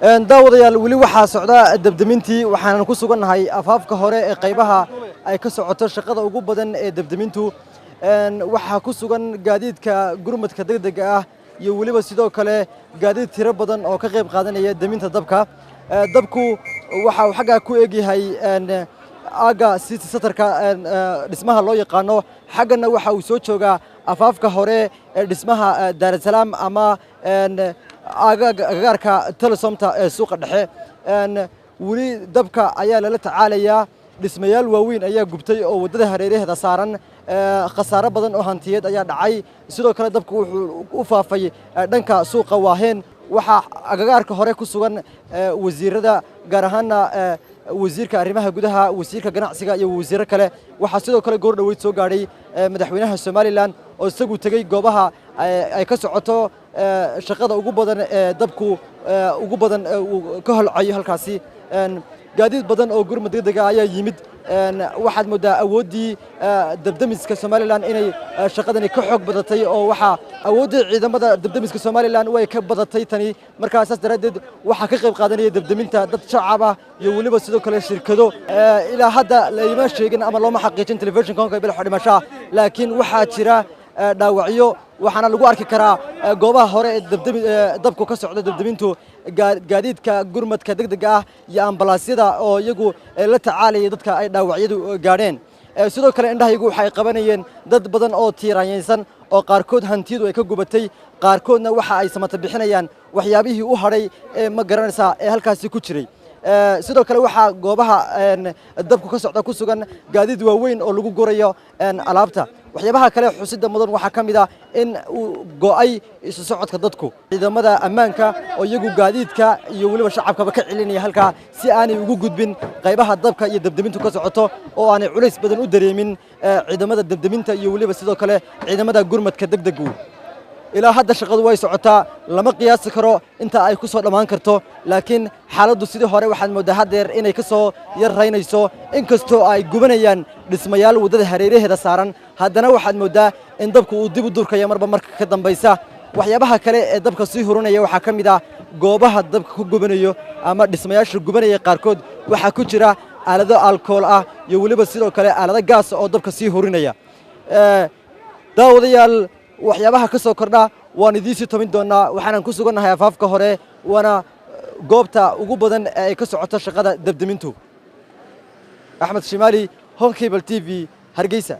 Daawadayaal, weli waxaa socda debdemintii. Waxaanan ku sugannahay afaafka hore ee qaybaha ay ka socoto shaqada ugu badan ee debdemintu. Waxaa ku sugan gaadiidka gurmadka degdega ah iyo weliba sidoo kale gaadiid tiro badan oo ka qayb qaadanaya deminta dabka. Dabku waxa uu xaggaa ku egyahay aagga city centerka dhismaha loo yaqaano, xaggana waxa uu soo joogaa afaafka hore ee dhismaha Daarasalaam ama agagaarka Telesomta ee suuqa dhexe. Weli dabka ayaa lala tacaalayaa. Dhismayaal waaweyn ayaa gubtay oo waddada hareeraheeda saaran. Khasaaro badan oo hantiyeed ayaa dhacay. Sidoo kale dabku wuxuu u faafay dhanka suuqa Waaheen. Waxaa agagaarka hore ku sugan wasiirada, gaar ahaana wasiirka arrimaha gudaha, wasiirka ganacsiga iyo wasiiro kale. Waxaa sidoo kale goor dhoweyd soo gaadhay madaxweynaha Somaliland oo isagu tegey goobaha ay ka socoto shaqada ugu badan ee dabku ugu badan uu ka holcayo halkaasi. Gaadiid badan oo gurmad degdega ayaa yimid. Waxaad moodaa awooddii debdemiska Somaliland inay shaqadani ka xoog badatay, oo waxaa awooddii ciidamada debdemiska Somaliland way ka badatay tani. Markaa saas daraaddeed waxaa ka qayb qaadanaya debdeminta dad shacab ah iyo weliba sidoo kale shirkado. Ilaa hadda layma sheegin ama looma xaqiijin telefishinka Honka Bil dhimashaa, laakiin waxaa jira dhaawacyo. Waxaana lagu arki karaa goobaha hore ee dabku ka socda debdemintu gaadiidka gurmadka degdega ah iyo ambalaasyada oo iyagu la tacaalayay dadka ay dhaawacyadu gaadheen. Sidoo kale indhahaygu waxay qabanayeen dad badan oo tiiraanyaysan oo qaarkood hantiyadu ay ka gubatay, qaarkoodna waxa ay samata bixinayaan waxyaabihii u hadhay ee ma garanaysaa ee halkaasi ku jiray. Sidoo kale waxaa goobaha dabku ka socda ku sugan gaadiid waaweyn oo lagu gurayo alaabta. Waxyaabaha kale xusida mudan waxaa ka mid ah in uu go'ay isu socodka dadku, ciidamada ammaanka oo iyagu gaadiidka iyo weliba shacabkaba ka celinaya halkaa si aanay ugu gudbin qaybaha dabka iyo debdemintu ka socoto, oo aanay culays badan u dareemin ciidamada debdeminta iyo weliba sidoo kale ciidamada gurmadka degdegu. Ilaa hadda shaqadu way socotaa, lama qiyaasi karo inta ay ku soo dhammaan karto, laakiin xaaladdu sidii hore waxaad mooddaa haddeer inay ka soo yar raynayso. Inkastoo ay gubanayaan dhismayaal waddada hareeraheeda saaran, haddana waxaad mooddaa in dabku uu dib u durkayo marba marka ka dambaysa. Waxyaabaha kale ee dabka sii hurinaya waxaa ka mid ah goobaha dabka ku gubanayo ama dhismayaasha gubanaya qaarkood waxaa ku jira aalado alkool ah iyo weliba sidoo kale aalado gaas oo dabka sii hurinaya. Daawadayaal, waxyaabaha ka soo kordha waan idiin sii tobin doonaa. Waxaanan ku sugannahay afaafka hore, waana goobta ugu badan ee ay ka socoto shaqada debdemintu. Axmed Shimaali, Horn Cable TV, Hargeysa.